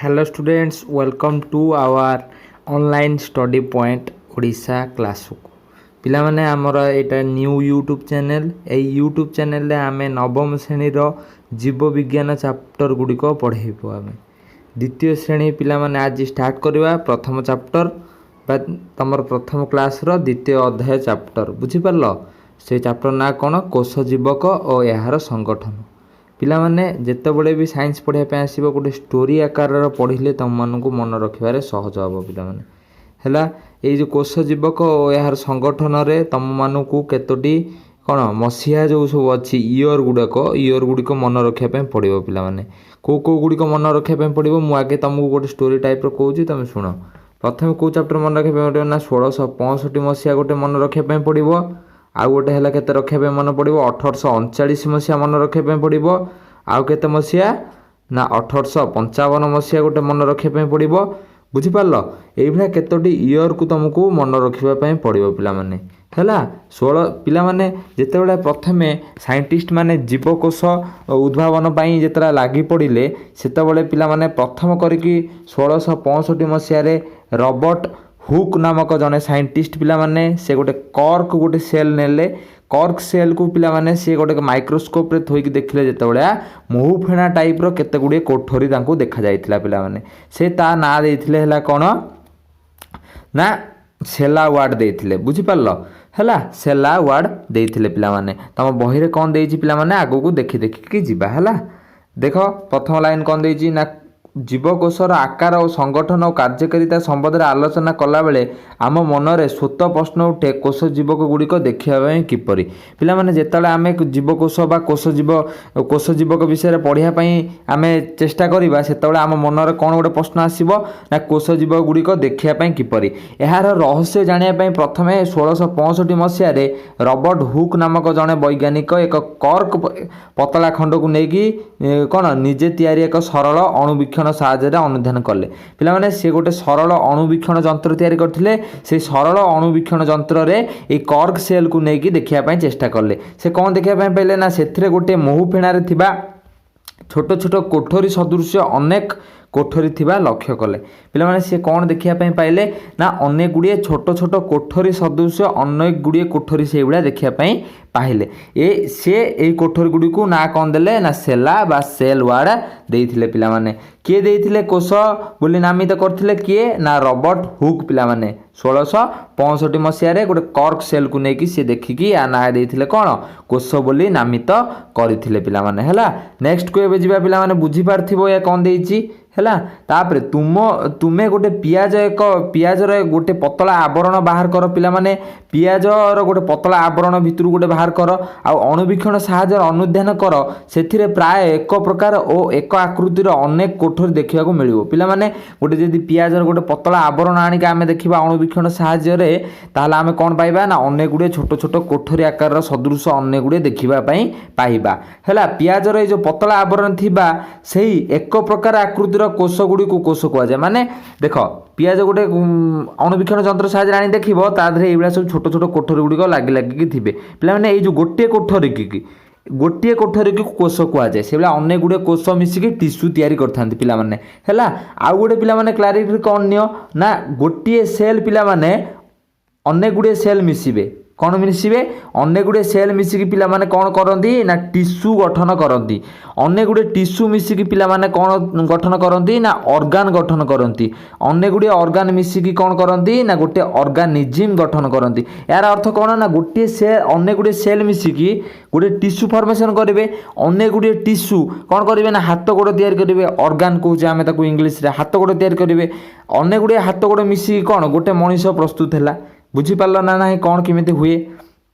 Hello students, welcome to our online study point Odisha କ୍ଲାସକୁ। ପିଲାମାନେ, ଆମର ଏଇଟା ନ୍ୟୁ ୟୁଟ୍ୟୁବ୍ ଚ୍ୟାନେଲ୍। ଏଇ ୟୁଟ୍ୟୁବ୍ ଚ୍ୟାନେଲ୍ରେ ଆମେ ନବମ ଶ୍ରେଣୀର ଜୀବବିଜ୍ଞାନ ଚାପ୍ଟର ଗୁଡ଼ିକ ପଢ଼େଇବୁ। ଆମେ ଦ୍ୱିତୀୟ ଶ୍ରେଣୀ ପିଲାମାନେ ଆଜି ଷ୍ଟାର୍ଟ କରିବା ପ୍ରଥମ ଚାପ୍ଟର ବା ତୁମର ପ୍ରଥମ କ୍ଲାସ୍ର ଦ୍ୱିତୀୟ ଅଧ୍ୟାୟ ଚାପ୍ଟର। ବୁଝିପାରିଲ? ସେ ଚାପ୍ଟର ନାଁ କ'ଣ? କୋଷ ଜୀବକ ଓ ଏହାର ସଂଗଠନ। ପିଲାମାନେ, ଯେତେବେଳେ ବି ସାଇନ୍ସ ପଢ଼ିବା ପାଇଁ ଆସିବ, ଗୋଟେ ଷ୍ଟୋରି ଆକାରର ପଢ଼ିଲେ ତୁମମାନଙ୍କୁ ମନେ ରଖିବାରେ ସହଜ ହେବ ପିଲାମାନେ। ହେଲା, ଏଇ ଯେଉଁ କୋଷ ଜୀବକ ଓ ଏହାର ସଂଗଠନରେ ତୁମମାନଙ୍କୁ କେତୋଟି କ'ଣ ମସିହା ଯେଉଁ ସବୁ ଅଛି, ଇୟର୍ ଗୁଡ଼ିକ ମନେ ରଖିବା ପାଇଁ ପଡ଼ିବ। ପିଲାମାନେ, କେଉଁ କେଉଁ ଗୁଡ଼ିକ ମନେ ରଖିବା ପାଇଁ ପଡ଼ିବ, ମୁଁ ଆଗେ ତୁମକୁ ଗୋଟେ ଷ୍ଟୋରି ଟାଇପ୍ର କହୁଛି, ତୁମେ ଶୁଣ। ପ୍ରଥମେ କେଉଁ ଚାପ୍ଟର ମନେ ରଖିବା ପାଇଁ ପଡ଼ିବ ନା 1665 ମସିହା ଗୋଟେ ମନେ ରଖିବା ପାଇଁ ପଡ଼ିବ। ଆଉ ଗୋଟେ ହେଲା କେତେ ରଖିବା ପାଇଁ ମନେ ପଡ଼ିବ? 1839 ମସିହା ମନେ ରଖିବା ପାଇଁ ପଡ଼ିବ। ଆଉ କେତେ ମସିହା ନା 1855 ମସିହା ଗୋଟେ ମନେ ରଖିବା ପାଇଁ ପଡ଼ିବ। ବୁଝିପାରିଲ? ଏଇଭଳିଆ କେତୋଟି ଇୟର୍କୁ ତୁମକୁ ମନେ ରଖିବା ପାଇଁ ପଡ଼ିବ ପିଲାମାନେ। ହେଲା, ପିଲାମାନେ, ଯେତେବେଳେ ପ୍ରଥମେ ସାଇଣ୍ଟିଷ୍ଟ ମାନେ ଜୀବକୋଷ ଉଦ୍ଭାବନ ପାଇଁ ଯେତେବେଳେ ଲାଗି ପଡ଼ିଲେ, ସେତେବେଳେ ପିଲାମାନେ ପ୍ରଥମ କରିକି 1665 ମସିହାରେ ରବର୍ଟ ହୁକ୍ ନାମକ ଜଣେ ସାଇଣ୍ଟିଷ୍ଟ ପିଲାମାନେ, ସେ ଗୋଟେ କର୍କ ଗୋଟେ ସେଲ୍ ନେଲେ। କର୍କ ସେଲ୍କୁ ପିଲାମାନେ ସିଏ ଗୋଟେ ମାଇକ୍ରୋସ୍କୋପ୍ରେ ଥୋଇକି ଦେଖିଲେ ଯେତେବେଳେ, ମହୁ ଫେଣା ଟାଇପ୍ର କେତେ ଗୁଡ଼ିଏ କୋଠରୀ ତାଙ୍କୁ ଦେଖାଯାଇଥିଲା। ପିଲାମାନେ, ସେ ତା ନାଁ ଦେଇଥିଲେ ହେଲା କ'ଣ ନା ସେଲା ୱାର୍ଡ଼ ଦେଇଥିଲେ। ବୁଝିପାରିଲ? ହେଲା, ସେଲା ୱାର୍ଡ଼ ଦେଇଥିଲେ। ପିଲାମାନେ, ତମ ବହିରେ କ'ଣ ଦେଇଛି ପିଲାମାନେ, ଆଗକୁ ଦେଖି ଦେଖିକି ଯିବା। ହେଲା, ଦେଖ, ପ୍ରଥମ ଲାଇନ୍ କ'ଣ ଦେଇଛି ନା ଜୀବକୋଷର ଆକାର ଓ ସଂଗଠନ ଓ କାର୍ଯ୍ୟକାରିତା ସମ୍ବନ୍ଧରେ ଆଲୋଚନା କଲାବେଳେ ଆମ ମନରେ ସ୍ୱତଃ ପ୍ରଶ୍ନ ଉଠେ, କୋଷ ଜୀବକ ଗୁଡ଼ିକ ଦେଖିବା ପାଇଁ କିପରି? ପିଲାମାନେ, ଯେତେବେଳେ ଆମେ ଜୀବକୋଷ ବା କୋଷ ଜୀବକ ବିଷୟରେ ପଢ଼ିବା ପାଇଁ ଆମେ ଚେଷ୍ଟା କରିବା, ସେତେବେଳେ ଆମ ମନରେ କ'ଣ ଗୋଟେ ପ୍ରଶ୍ନ ଆସିବ ନା କୋଷ ଜୀବକ ଗୁଡ଼ିକ ଦେଖିବା ପାଇଁ କିପରି? ଏହାର ରହସ୍ୟ ଜାଣିବା ପାଇଁ ପ୍ରଥମେ 1665 ମସିହାରେ ରବର୍ଟ ହୁକ୍ ନାମକ ଜଣେ ବୈଜ୍ଞାନିକ ଏକ କର୍କ ପତଳା ଖଣ୍ଡକୁ ନେଇକି କ'ଣ ନିଜେ ତିଆରି ଏକ ସରଳ ଅଣୁବୀକ୍ଷଣ ସାହାଯ୍ୟରେ ଅନୁଧ୍ୟାନ କଲେ। ପିଲାମାନେ, ସେ ଗୋଟେ ସରଳ ଅଣୁବୀକ୍ଷଣ ଯନ୍ତ୍ର ତିଆରି କରିଥିଲେ। ସେଇ ସରଳ ଅଣୁବୀକ୍ଷଣ ଯନ୍ତ୍ରରେ ଏଇ କର୍କ ସେଲ୍କୁ ନେଇକି ଦେଖିବା ପାଇଁ ଚେଷ୍ଟା କଲେ। ସେ କ'ଣ ଦେଖିବା ପାଇଁ ପାଇଲେ ନା ସେଥିରେ ଗୋଟେ ମହୁ ଫେଣାରେ ଥିବା ଛୋଟ ଛୋଟ କୋଠରୀ ସଦୃଶ୍ୟ ଅନେକ କୋଠରୀ ଥିବା ଲକ୍ଷ୍ୟ କଲେ। ପିଲାମାନେ, ସେ କ'ଣ ଦେଖିବା ପାଇଁ ପାଇଲେ ନା ଅନେକ ଗୁଡ଼ିଏ ଛୋଟ ଛୋଟ କୋଠରୀ ସଦୃଶ୍ୟ ଅନେକ ଗୁଡ଼ିଏ କୋଠରୀ ସେଇଭଳିଆ ଦେଖିବା ପାଇଁ ପାଇଲେ। ସେ ଏଇ କୋଠରୀ ଗୁଡ଼ିକୁ ନାଁ କ'ଣ ଦେଲେ ନା ସେଲା ବା ସେଲ୍ ୱାର୍ଡ଼ ଦେଇଥିଲେ। ପିଲାମାନେ, କିଏ ଦେଇଥିଲେ? କୋଷ ବୋଲି ନାମିତ କରିଥିଲେ କିଏ ନା ରବର୍ଟ ହୁକ୍। ପିଲାମାନେ, 1665 ମସିହାରେ ଗୋଟେ କର୍କ ସେଲ୍କୁ ନେଇକି ସେ ଦେଖିକି ୟା ନାଁ ଦେଇଥିଲେ କ'ଣ? କୋଷ ବୋଲି ନାମିତ କରିଥିଲେ ପିଲାମାନେ। ହେଲା, ନେକ୍ସଟକୁ ଏବେ ଯିବା। ପିଲାମାନେ, ବୁଝିପାରିଥିବ ଏହା କ'ଣ ଦେଇଛି। ହେଲା, ତାପରେ ତୁମେ ଗୋଟେ ପିଆଜ ଏକ ପିଆଜର ଗୋଟେ ପତଳା ଆବରଣ ବାହାର କର। ପିଲାମାନେ, ପିଆଜର ଗୋଟେ ପତଳା ଆବରଣ ଭିତରୁ ଗୋଟେ ବାହାର କର ଆଉ ଅଣୁବୀକ୍ଷଣ ସାହାଯ୍ୟରେ ଅନୁଧ୍ୟାନ କର। ସେଥିରେ ପ୍ରାୟ ଏକ ପ୍ରକାର ଓ ଏକ ଆକୃତିର ଅନେକ କୋଠରୀ ଦେଖିବାକୁ ମିଳିବ। ପିଲାମାନେ, ଗୋଟେ ଯଦି ପିଆଜର ଗୋଟେ ପତଳା ଆବରଣ ଆଣିକି ଆମେ ଦେଖିବା ଅଣୁବୀକ୍ଷଣ ସାହାଯ୍ୟରେ, ତାହେଲେ ଆମେ କ'ଣ ପାଇବା ନା ଅନେକ ଗୁଡ଼ିଏ ଛୋଟ ଛୋଟ କୋଠରୀ ଆକାରର ସଦୃଶ ଅନେକ ଗୁଡ଼ିଏ ଦେଖିବା ପାଇଁ ପାଇବା। ହେଲା, ପିଆଜର ଏଇ ଯେଉଁ ପତଳା ଆବରଣ ଥିବା ସେଇ ଏକ ପ୍ରକାର ଆକୃତିର କୋଷ ଗୁଡ଼ିକୁ କୋଷ କୁହାଯାଏ। ମାନେ ଦେଖ, ପିଆଜ ଗୋଟେ ଅଣୁବୀକ୍ଷଣ ଯନ୍ତ୍ର ସାହାଯ୍ୟରେ ଆଣି ଦେଖିବ, ତା ଦେହରେ ଏଇଭଳିଆ ସବୁ ଛୋଟ ଛୋଟ କୋଠରୀ ଗୁଡ଼ିକ ଲାଗି ଲାଗିକି ଥିବେ। ପିଲାମାନେ, ଏଇ ଯେଉଁ ଗୋଟିଏ କୋଠରୀକି କୋଷ କୁହାଯାଏ। ସେଭଳିଆ ଅନେକ ଗୁଡ଼ିଏ କୋଷ ମିଶିକି ଟିସ୍ୟୁ ତିଆରି କରିଥାନ୍ତି ପିଲାମାନେ। ହେଲା, ଆଉ ଗୋଟେ ପିଲାମାନେ କ୍ଲାରିଟି କ'ଣ ନିଅ ନା ଗୋଟିଏ ସେଲ୍ ପିଲାମାନେ, ଅନେକ ଗୁଡ଼ିଏ ସେଲ୍ ମିଶିବେ। କ'ଣ ମିଶିବେ? ଅନେକ ଗୁଡ଼ିଏ ସେଲ୍ ମିଶିକି ପିଲାମାନେ କ'ଣ କରନ୍ତି ନା ଟିସ୍ୟୁ ଗଠନ କରନ୍ତି। ଅନେକ ଗୁଡ଼ିଏ ଟିସ୍ୟୁ ମିଶିକି ପିଲାମାନେ କ'ଣ ଗଠନ କରନ୍ତି ନା ଅର୍ଗାନ ଗଠନ କରନ୍ତି। ଅନେକ ଗୁଡ଼ିଏ ଅର୍ଗାନ ମିଶିକି କ'ଣ କରନ୍ତି ନା ଗୋଟିଏ ଅର୍ଗାନିଜିମ୍ ଗଠନ କରନ୍ତି। ଏହାର ଅର୍ଥ କ'ଣ ନା ଗୋଟିଏ ଅନେକ ଗୁଡ଼ିଏ ସେଲ୍ ମିଶିକି ଗୋଟିଏ ଟିସ୍ୟୁ ଫର୍ମେସନ୍ କରିବେ। ଅନେକ ଗୁଡ଼ିଏ ଟିସ୍ୟୁ କ'ଣ କରିବେ ନା ହାତ ଗୋଡ଼ ତିଆରି କରିବେ। ଅର୍ଗାନ କହୁଛେ ଆମେ ତାକୁ ଇଂଲିଶରେ। ହାତ ଗୋଡ଼ ତିଆରି କରିବେ। ଅନେକ ଗୁଡ଼ିଏ ହାତ ଗୋଡ଼ ମିଶିକି କ'ଣ ଗୋଟେ ମଣିଷ ପ୍ରସ୍ତୁତ ହେଲା। ବୁଝିପାରିଲ ନା ନାହିଁ କ'ଣ କେମିତି ହୁଏ?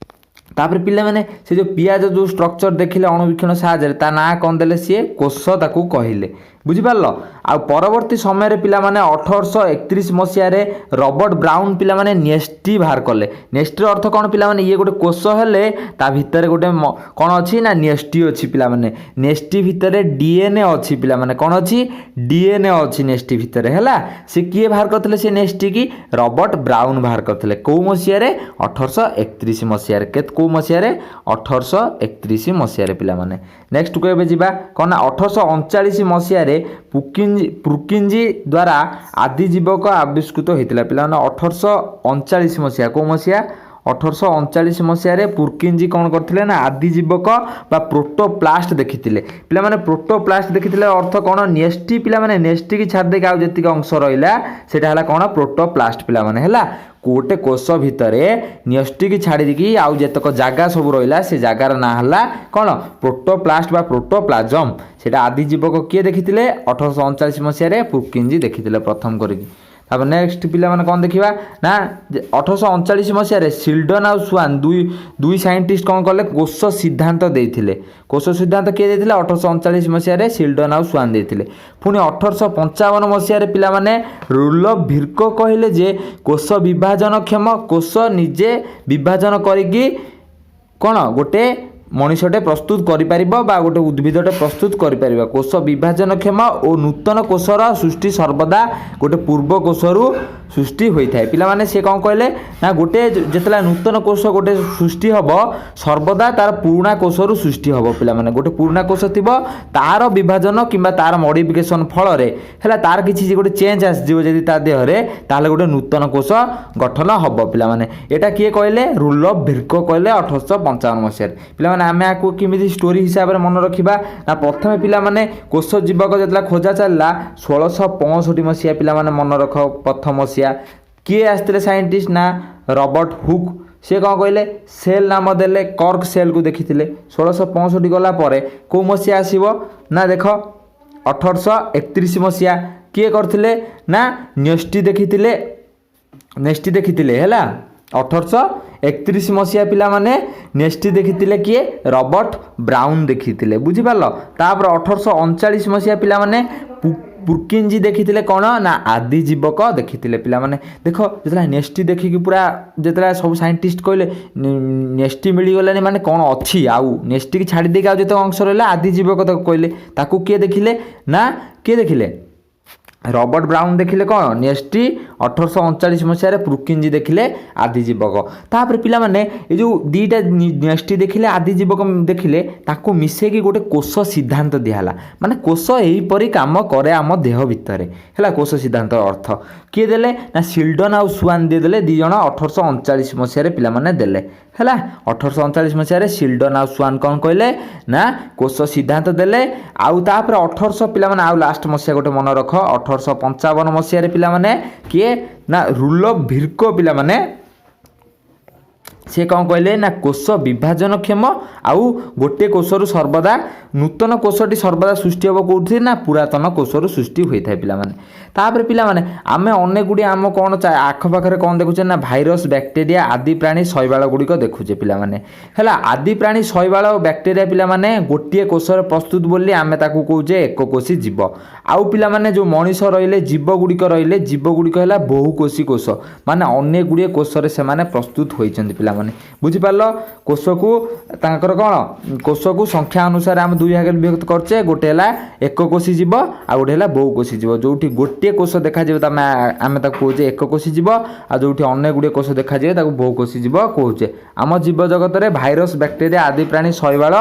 ତାପରେ ପିଲାମାନେ, ସେ ଯେଉଁ ପିଆଜ ଯେଉଁ ଷ୍ଟ୍ରକ୍ଚର ଦେଖିଲେ ଅଣୁବୀକ୍ଷଣ ସାହାଯ୍ୟରେ, ତା ନାଁ କ'ଣ ଦେଲେ ସିଏ? କୋଷ ତାକୁ କହିଲେ। ବୁଝିପାରିଲ? ଆଉ ପରବର୍ତ୍ତୀ ସମୟରେ ପିଲାମାନେ, 1831 ମସିହାରେ ରବର୍ଟ ବ୍ରାଉନ୍ ପିଲାମାନେ ନ୍ୟଷ୍ଟି ବାହାର କଲେ। ନ୍ୟଷ୍ଟିର ଅର୍ଥ କ'ଣ ପିଲାମାନେ? ଇଏ ଗୋଟେ କୋଷ ହେଲେ ତା ଭିତରେ ଗୋଟେ କ'ଣ ଅଛି ନା ନ୍ୟଷ୍ଟି ଅଛି। ପିଲାମାନେ, ନ୍ୟଷ୍ଟି ଭିତରେ ଡିଏନ୍ଏ ଅଛି। ପିଲାମାନେ, କ'ଣ ଅଛି? ଡିଏନ୍ଏ ଅଛି ନ୍ୟଷ୍ଟି ଭିତରେ। ହେଲା, ସେ କିଏ ବାହାର କରିଥିଲେ ସେ ନ୍ୟଷ୍ଟିକି? ରବର୍ଟ ବ୍ରାଉନ୍ ବାହାର କରିଥିଲେ। କେଉଁ ମସିହାରେ? 1831 ମସିହାରେ। କେଉଁ ମସିହାରେ? 1831 ମସିହାରେ ପିଲାମାନେ। ନେକ୍ସଟକୁ ଏବେ ଯିବା। କ'ଣ ନା 1839 ମସିହାରେ ପୁର୍କିଞ୍ଜି ଦ୍ୱାରା ଆଦିଜୀବକ ଆବିଷ୍କୃତ ହୋଇଥିଲା। ପିଲାମାନେ, 1839 ମସିହା, କେଉଁ ମସିହା? 1839 ମସିହାରେ ପୁର୍କିଞ୍ଜି କ'ଣ କରିଥିଲେ ନା ଆଦିଜୀବକ ବା ପ୍ରୋଟୋପ୍ଲାଷ୍ଟ ଦେଖିଥିଲେ। ପିଲାମାନେ, ପ୍ରୋଟୋପ୍ଲାଷ୍ଟ ଦେଖିଥିଲେ ଅର୍ଥ କ'ଣ? ନ୍ୟଷ୍ଟି। ପିଲାମାନେ, ନ୍ୟଷ୍ଟିକି ଛାଡ଼ି ଦେଇକି ଆଉ ଯେତିକି ଅଂଶ ରହିଲା, ସେଇଟା ହେଲା କ'ଣ? ପ୍ରୋଟୋପ୍ଲାଷ୍ଟ ପିଲାମାନେ। ହେଲା, ଗୋଟେ କୋଷ ଭିତରେ ନ୍ୟଷ୍ଟିକି ଛାଡ଼ି ଦେଇକି ଆଉ ଯେତକ ଜାଗା ସବୁ ରହିଲା, ସେ ଜାଗାର ନାଁ ହେଲା କ'ଣ? ପ୍ରୋଟୋପ୍ଲାଷ୍ଟ ବା ପ୍ରୋଟୋପ୍ଲାଜମ। ସେଇଟା ଆଦିଜୀବକ କିଏ ଦେଖିଥିଲେ? 1839 ମସିହାରେ ପୁର୍କିଞ୍ଜି ଦେଖିଥିଲେ ପ୍ରଥମ କରିକି। ତାପରେ ନେକ୍ସଟ ପିଲାମାନେ କ'ଣ ଦେଖିବା ନା 1839 ମସିହାରେ ସିଲଡନ୍ ଆଉ ସୁଆନ୍ ଦୁଇ ଦୁଇ ସାଇଣ୍ଟିଷ୍ଟ କ'ଣ କଲେ? କୋଷ ସିଦ୍ଧାନ୍ତ ଦେଇଥିଲେ। କୋଷ ସିଦ୍ଧାନ୍ତ କିଏ ଦେଇଥିଲେ? 1839 ମସିହାରେ ସିଲଡନ୍ ଆଉ ସୁଆନ୍ ଦେଇଥିଲେ। ପୁଣି 1855 ମସିହାରେ ପିଲାମାନେ ରୁଡଲଫ ଭିର୍କୋ କହିଲେ ଯେ କୋଷ ବିଭାଜନକ୍ଷମ। କୋଷ ନିଜେ ବିଭାଜନ କରିକି କ'ଣ ଗୋଟେ ମଣିଷଟେ ପ୍ରସ୍ତୁତ କରିପାରିବ ବା ଗୋଟେ ଉଦ୍ଭିଦଟେ ପ୍ରସ୍ତୁତ କରିପାରିବ। କୋଷ ବିଭାଜନକ୍ଷମ ଓ ନୂତନ କୋଷର ସୃଷ୍ଟି ସର୍ବଦା ଗୋଟେ ପୂର୍ବ କୋଷରୁ ସୃଷ୍ଟି ହୋଇଥାଏ। ପିଲାମାନେ, ସେ କ'ଣ କହିଲେ ନା ଗୋଟେ ଯେତେବେଳେ ନୂତନ କୋଷ ଗୋଟେ ସୃଷ୍ଟି ହେବ, ସର୍ବଦା ତାର ପୁରୁଣା କୋଷରୁ ସୃଷ୍ଟି ହେବ। ପିଲାମାନେ, ଗୋଟେ ପୁରୁଣା କୋଷ ଥିବ, ତାର ବିଭାଜନ କିମ୍ବା ତାର ମଡ଼ିଫିକେସନ୍ ଫଳରେ ହେଲା ତାର କିଛି ଗୋଟେ ଚେଞ୍ଜ ଆସିଯିବ ଯଦି ତା ଦେହରେ, ତାହେଲେ ଗୋଟେ ନୂତନ କୋଷ ଗଠନ ହେବ। ପିଲାମାନେ, ଏଇଟା କିଏ କହିଲେ? ରୁଡଲଫ ଭିର୍କୋ କହିଲେ 1855 ମସିହାରେ। ପିଲାମାନେ, ଆମେ ଆକୁ କେମିତି ଷ୍ଟୋରି ହିସାବରେ ମନେ ରଖିବା ନା ପ୍ରଥମେ ପିଲାମାନେ କୋଷ ଜୀବକ ଯେତେବେଳେ ଖୋଜା ଚାଲିଲା, 1665 ମସିହା। ପିଲାମାନେ, ମନେ ରଖ, ପ୍ରଥମ ମସିହା କିଏ ଆସିଥିଲେ ସାଇଣ୍ଟିଷ୍ଟ ନା ରବର୍ଟ ହୁକ୍। ସେ କ'ଣ କହିଲେ? ସେଲ୍ ନାମ ଦେଲେ, କର୍କ ସେଲ୍କୁ ଦେଖିଥିଲେ। 1665 ଗଲା ପରେ କେଉଁ ମସିହା ଆସିବ ନା ଦେଖ, 1831 ମସିହା। କିଏ କରିଥିଲେ ନା ନ୍ୟଷ୍ଟି ଦେଖିଥିଲେ। ନ୍ୟଷ୍ଟି ଦେଖିଥିଲେ। ହେଲା, 1831 ମସିହା ପିଲାମାନେ ନ୍ୟଷ୍ଟି ଦେଖିଥିଲେ କିଏ? ରବର୍ଟ ବ୍ରାଉନ୍ ଦେଖିଥିଲେ। ବୁଝିପାରିଲ? ତାପରେ 1839 ମସିହା ପିଲାମାନେ ପୁର୍କିଞ୍ଜି ଦେଖିଥିଲେ କ'ଣ ନା ଆଦିଜୀବକ ଦେଖିଥିଲେ। ପିଲାମାନେ ଦେଖ, ଯେତେବେଳେ ନ୍ୟଷ୍ଟି ଦେଖିକି ପୁରା ଯେତେବେଳେ ସବୁ ସାଇଣ୍ଟିଷ୍ଟ କହିଲେ ନ୍ୟଷ୍ଟି ମିଳିଗଲାନି, ମାନେ କ'ଣ ଅଛି ଆଉ? ନ୍ୟଷ୍ଟିକି ଛାଡ଼ି ଦେଇକି ଆଉ ଯେତେକ ଅଂଶ ରହିଲା, ଆଦିଜୀବକ ତାକୁ କହିଲେ। ତାକୁ କିଏ ଦେଖିଲେ ନା କିଏ ଦେଖିଲେ? ରବର୍ଟ ବ୍ରାଉନ୍ ଦେଖିଲେ କ'ଣ? ନ୍ୟଷ୍ଟି। 1839 ମସିହାରେ ପୁର୍କିଞ୍ଜି ଦେଖିଲେ ଆଦିଜୀବକ। ତାପରେ ପିଲାମାନେ, ଏ ଯେଉଁ ଦୁଇଟା ନ୍ୟଷ୍ଟି ଦେଖିଲେ, ଆଦିଜୀବକ ଦେଖିଲେ, ତାକୁ ମିଶେଇକି ଗୋଟେ କୋଷ ସିଦ୍ଧାନ୍ତ ଦିଆହେଲା। ମାନେ କୋଷ ଏହିପରି କାମ କରେ ଆମ ଦେହ ଭିତରେ। ହେଲା, କୋଷ ସିଦ୍ଧାନ୍ତର ଅର୍ଥ କିଏ ଦେଲେ ନା ସିଲଡନ୍ ଆଉ ସୁଆନ୍ ଦେଇଦେଲେ ଦୁଇ ଜଣ 1839 ମସିହାରେ ପିଲାମାନେ ଦେଲେ। ହେଲା, 1839 ମସିହାରେ ସିଲଡନ୍ ଆଉ ସୁଆନ୍ କ'ଣ କହିଲେ ନା କୋଷ ସିଦ୍ଧାନ୍ତ ଦେଲେ। ଆଉ ତାପରେ ଅଠରଶହ ପିଲାମାନେ ଆଉ ଲାଷ୍ଟ ମସିହା ଗୋଟେ ମନେ ରଖ, 1855 ମସିହାରେ ପିଲାମାନେ କିଏ ନା ରୁଡଲଫ ଭିର୍କୋ। ପିଲାମାନେ, ସେ କ'ଣ କହିଲେ ନା କୋଷ ବିଭାଜନକ୍ଷମ ଆଉ ଗୋଟିଏ କୋଷରୁ ସର୍ବଦା ନୂତନ କୋଷଟି ସର୍ବଦା ସୃଷ୍ଟି ହେବ କେଉଁଠି ନା ପୁରାତନ କୋଷରୁ ସୃଷ୍ଟି ହୋଇଥାଏ। ପିଲାମାନେ, ତାପରେ ପିଲାମାନେ ଆମେ ଅନେକ ଗୁଡ଼ିଏ ଆମ କ'ଣ ଆଖପାଖରେ କ'ଣ ଦେଖୁଛେ ନା ଭାଇରସ୍, ବ୍ୟାକ୍ଟେରିଆ, ଆଦି ପ୍ରାଣୀ, ଶୈବାଳ ଗୁଡ଼ିକ ଦେଖୁଛେ ପିଲାମାନେ। ହେଲା, ଆଦି ପ୍ରାଣୀ, ଶୈବାଳ ଓ ବ୍ୟାକ୍ଟେରିଆ ପିଲାମାନେ ଗୋଟିଏ କୋଷରେ ପ୍ରସ୍ତୁତ ବୋଲି ଆମେ ତାକୁ କହୁଛେ ଏକକୋଷୀ ଜୀବ। ଆଉ ପିଲାମାନେ, ଯେଉଁ ମଣିଷ ରହିଲେ, ଜୀବ ଗୁଡ଼ିକ ରହିଲେ, ଜୀବ ଗୁଡ଼ିକ ହେଲା ବହୁକୋଷୀ କୋଷ, ମାନେ ଅନେକ ଗୁଡ଼ିଏ କୋଷରେ ସେମାନେ ପ୍ରସ୍ତୁତ ହୋଇଛନ୍ତି। ପିଲାମାନେ, ବୁଝିପାରିଲ? କୋଷକୁ ତାଙ୍କର କ'ଣ, କୋଷକୁ ସଂଖ୍ୟା ଅନୁସାରେ ଆମେ ଦୁଇ ଭାଗରେ ବିଭକ୍ତ କରୁଛେ। ଗୋଟେ ହେଲା ଏକକୋଷୀ ଜୀବ, ଆଉ ଗୋଟେ ହେଲା ବହୁକୋଷୀ ଜୀବ। ଯେଉଁଠି ଗୋଟିଏ କୋଷ ଦେଖାଯିବ, ଆମେ ତାକୁ କହୁଛେ ଏକକୋଷୀ ଜୀବ, ଆଉ ଯେଉଁଠି ଅନେକ ଗୁଡ଼ିଏ କୋଷ ଦେଖାଯିବ, ତାକୁ ବହୁକୋଷୀ ଜୀବ କହୁଛେ। ଆମ ଜୀବ ଜଗତରେ ଭାଇରସ୍, ବ୍ୟାକ୍ଟେରିଆ, ଆଦି ପ୍ରାଣୀ, ଶୈବାଳ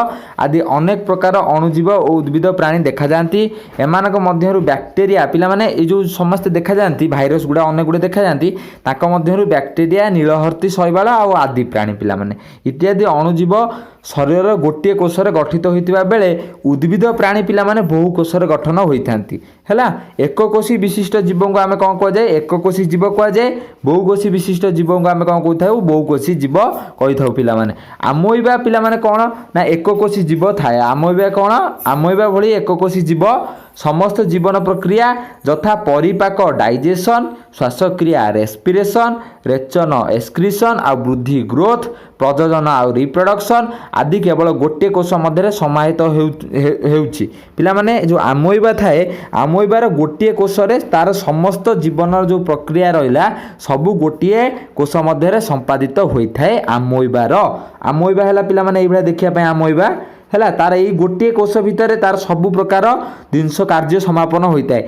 ଆଦି ଅନେକ ପ୍ରକାର ଅଣୁଜୀବ ଓ ଉଦ୍ଭିଦ ପ୍ରାଣୀ ଦେଖାଯାଆନ୍ତି। ଏମାନଙ୍କ ମଧ୍ୟରୁ ବ୍ୟାକ୍ଟେରିଆ, ପିଲାମାନେ, ଏଇ ଯେଉଁ ସମସ୍ତେ ଦେଖାଯାଆନ୍ତି, ଭାଇରସ୍ ଗୁଡ଼ା ଅନେକ ଗୁଡ଼ିଏ ଦେଖାଯାଆନ୍ତି, ତାଙ୍କ ମଧ୍ୟରୁ ବ୍ୟାକ୍ଟେରିଆ, ନୀଳହର୍ତ୍ତି ଶୈବାଳ ଆଉ ଆଦି ପ୍ରାଣୀ ପିଲାମାନେ ଇତ୍ୟାଦି ଅଣୁଜୀବ ଶରୀରର ଗୋଟିଏ କୋଷରେ ଗଠିତ ହୋଇଥିବା ବେଳେ ଉଦ୍ଭିଦ ପ୍ରାଣୀ ପିଲାମାନେ ବହୁ କୋଷରେ ଗଠନ ହୋଇଥାନ୍ତି। ହେଲା, ଏକକୋଷୀ ବିଶିଷ୍ଟ ଜୀବଙ୍କୁ ଆମେ କ'ଣ କୁହାଯାଏ? ଏକକୋଷୀ ଜୀବ କୁହାଯାଏ। ବହୁକୋଷୀ ବିଶିଷ୍ଟ ଜୀବଙ୍କୁ ଆମେ କ'ଣ କହୁଥାଉ? ବହୁକୋଷୀ ଜୀବ କହିଥାଉ। ପିଲାମାନେ, ଆମୋଇବା ପିଲାମାନେ କ'ଣ ନା ଏକକୋଷୀ ଜୀବ ଥାଏ। ଆମୋଇବା କ'ଣ? ଆମୋଇବା ଭଳି ଏକକୋଷୀ ଜୀବ ସମସ୍ତ ଜୀବନ ପ୍ରକ୍ରିୟା ଯଥା ପରିପାକ ଡାଇଜେସନ୍, ଶ୍ୱାସକ୍ରିୟା ରେସ୍ପିରେସନ୍, ରେଚନ ଏକ୍ସକ୍ରିସନ୍ ଆଉ ବୃଦ୍ଧି ଗ୍ରୋଥ୍, ପ୍ରଜନନ ଆଉ ରିପ୍ରଡକ୍ସନ୍ ଆଦି କେବଳ ଗୋଟିଏ କୋଷ ମଧ୍ୟରେ ସମାହିତ ହେଉଛି। ପିଲାମାନେ, ଯେଉଁ ଆମୋଇବା ଥାଏ, ଆମୋଇବାର ଗୋଟିଏ କୋଷରେ ତାର ସମସ୍ତ ଜୀବନର ଯେଉଁ ପ୍ରକ୍ରିୟା ରହିଲା, ସବୁ ଗୋଟିଏ କୋଷ ମଧ୍ୟରେ ସମ୍ପାଦିତ ହୋଇଥାଏ ଆମୋଇବାର। ଆମୋଇବା ହେଲା ପିଲାମାନେ ଏଇଭଳିଆ ଦେଖିବା ପାଇଁ ଆମୋଇବା। ହେଲା, ତାର ଏଇ ଗୋଟିଏ କୋଷ ଭିତରେ ତାର ସବୁ ପ୍ରକାର ଜିନିଷ କାର୍ଯ୍ୟ ସମାପନ ହୋଇଥାଏ।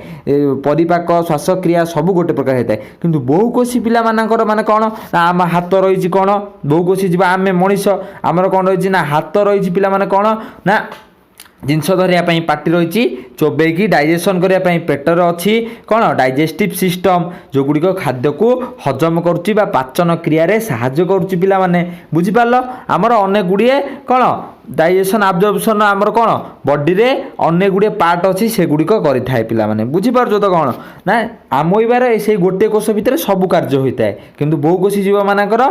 ପରିପାକ, ଶ୍ୱାସକ୍ରିୟା ସବୁ ଗୋଟେ ପ୍ରକାର ହେଇଥାଏ। କିନ୍ତୁ ବହୁକୋଷୀ ପିଲାମାନଙ୍କର ମାନେ କ'ଣ ନା ଆମ ହାତ ରହିଛି। କ'ଣ ବହୁକୋଷୀ ଜୀବ? ଆମେ ମଣିଷ, ଆମର କ'ଣ ରହିଛି ନା ହାତ ରହିଛି। ପିଲାମାନେ, କ'ଣ ନା ଜିନିଷ ଧରିବା ପାଇଁ ପାଟି ରହିଛି, ଚୋବେଇକି ଡାଇଜେସନ୍ କରିବା ପାଇଁ ପେଟରେ ଅଛି କ'ଣ? ଡାଇଜେଷ୍ଟିଭ୍ ସିଷ୍ଟମ୍, ଯେଉଁଗୁଡ଼ିକ ଖାଦ୍ୟକୁ ହଜମ କରୁଛି ବା ପାଚନ କ୍ରିୟାରେ ସାହାଯ୍ୟ କରୁଛି। ପିଲାମାନେ, ବୁଝିପାରିଲ? ଆମର ଅନେକ ଗୁଡ଼ିଏ କ'ଣ ଡାଇଜେସନ୍, ଆବଜର୍ପସନ୍, ଆମର କ'ଣ ବଡ଼ିରେ ଅନେକ ଗୁଡ଼ିଏ ପାର୍ଟ ଅଛି, ସେଗୁଡ଼ିକ କରିଥାଏ। ପିଲାମାନେ, ବୁଝିପାରୁଛ ତ? କ'ଣ ନା ଆମୋଇବାର ସେଇ ଗୋଟିଏ କୋଷ ଭିତରେ ସବୁ କାର୍ଯ୍ୟ ହୋଇଥାଏ, କିନ୍ତୁ ବହୁକୋଷୀ ଜୀବମାନଙ୍କର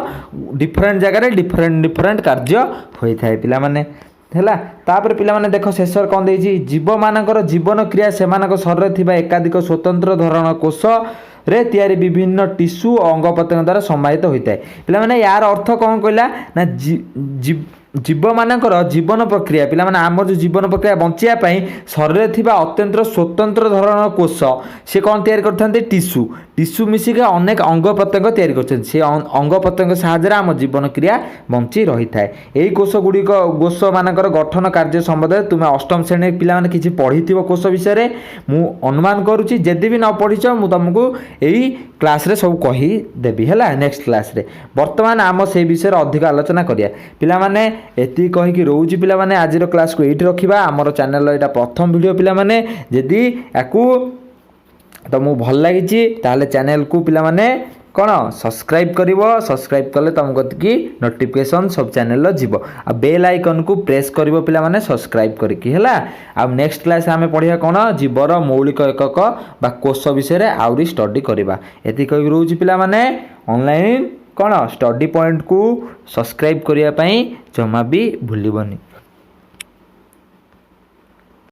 ଡିଫରେଣ୍ଟ ଜାଗାରେ ଡିଫରେଣ୍ଟ ଡିଫରେଣ୍ଟ କାର୍ଯ୍ୟ ହୋଇଥାଏ ପିଲାମାନେ। ହେଲା, ତାପରେ ପିଲାମାନେ ଦେଖ, ଶେଷରେ କ'ଣ ଦେଇଛି? ଜୀବମାନଙ୍କର ଜୀବନ କ୍ରିୟା ସେମାନଙ୍କ ଶରୀରରେ ଥିବା ଏକାଧିକ ସ୍ୱତନ୍ତ୍ର ଧରଣ କୋଷରେ ତିଆରି ବିଭିନ୍ନ ଟିସୁ ଓ ଅଙ୍ଗ ପ୍ରତ୍ୟଙ୍ଗ ଦ୍ୱାରା ସମାହିତ ହୋଇଥାଏ। ପିଲାମାନେ, ୟାର ଅର୍ଥ କ'ଣ କହିଲା ନା ଜୀବମାନଙ୍କର ଜୀବନ ପ୍ରକ୍ରିୟା, ପିଲାମାନେ, ଆମର ଯେଉଁ ଜୀବନ ପ୍ରକ୍ରିୟା ବଞ୍ଚିବା ପାଇଁ ଶରୀରରେ ଥିବା ଅତ୍ୟନ୍ତ ସ୍ୱତନ୍ତ୍ର ଧରଣର କୋଷ, ସେ କ'ଣ ତିଆରି କରିଥାନ୍ତି? ଟିସୁ। ଟିସୁ ମିଶିକି ଅନେକ ଅଙ୍ଗ ପ୍ରତ୍ୟଙ୍ଗ ତିଆରି କରିଛନ୍ତି। ସେ ଅଙ୍ଗ ପ୍ରତ୍ୟଙ୍ଗ ସାହାଯ୍ୟରେ ଆମ ଜୀବନ କ୍ରିୟା ବଞ୍ଚି ରହିଥାଏ। ଏହି କୋଷ ଗୁଡ଼ିକ, କୋଷମାନଙ୍କର ଗଠନ କାର୍ଯ୍ୟ ସମ୍ବନ୍ଧରେ ତୁମେ ଅଷ୍ଟମ ଶ୍ରେଣୀ ପିଲାମାନେ କିଛି ପଢ଼ିଥିବ କୋଷ ବିଷୟରେ, ମୁଁ ଅନୁମାନ କରୁଛି। ଯଦି ବି ନ ପଢ଼ିଛ, ମୁଁ ତୁମକୁ ଏଇ କ୍ଲାସ୍ରେ ସବୁ କହିଦେବି, ହେଲା, ନେକ୍ସଟ କ୍ଲାସ୍ରେ। ବର୍ତ୍ତମାନ ଆମ ସେଇ ବିଷୟରେ ଅଧିକ ଆଲୋଚନା କରିବା। ପିଲାମାନେ, ଏତିକି କହିକି ରହୁଛି। ପିଲାମାନେ, ଆଜିର କ୍ଲାସ୍କୁ ଏଇଠି ରଖିବା। ଆମର ଚ୍ୟାନେଲର ଏଇଟା ପ୍ରଥମ ଭିଡ଼ିଓ। ପିଲାମାନେ, ଯଦି ୟାକୁ ତମକୁ ଭଲ ଲାଗିଛି, ତାହେଲେ ଚ୍ୟାନେଲକୁ ପିଲାମାନେ କ'ଣ ସବସ୍କ୍ରାଇବ୍ କରିବ। ସବସ୍କ୍ରାଇବ୍ କଲେ ତୁମ କତିକି ନୋଟିଫିକେସନ୍ ସବୁ ଚ୍ୟାନେଲର ଯିବ ଆଉ ବେଲ୍ ଆଇକନ୍କୁ ପ୍ରେସ୍ କରିବ ପିଲାମାନେ ସବସ୍କ୍ରାଇବ୍ କରିକି, ହେଲା? ଆଉ ନେକ୍ସଟ କ୍ଲାସ୍ ଆମେ ପଢ଼ିବା କ'ଣ? ଜୀବର ମୌଳିକ ଏକକ ବା କୋଷ ବିଷୟରେ ଆହୁରି ଷ୍ଟଡି କରିବା। ଏତିକି କହିକି ରହୁଛି ପିଲାମାନେ। ଅନଲାଇନ୍ କ'ଣ ଷ୍ଟଡି ପଏଣ୍ଟକୁ ସବସ୍କ୍ରାଇବ୍ କରିବା ପାଇଁ ଜମା ବି ଭୁଲିବନି।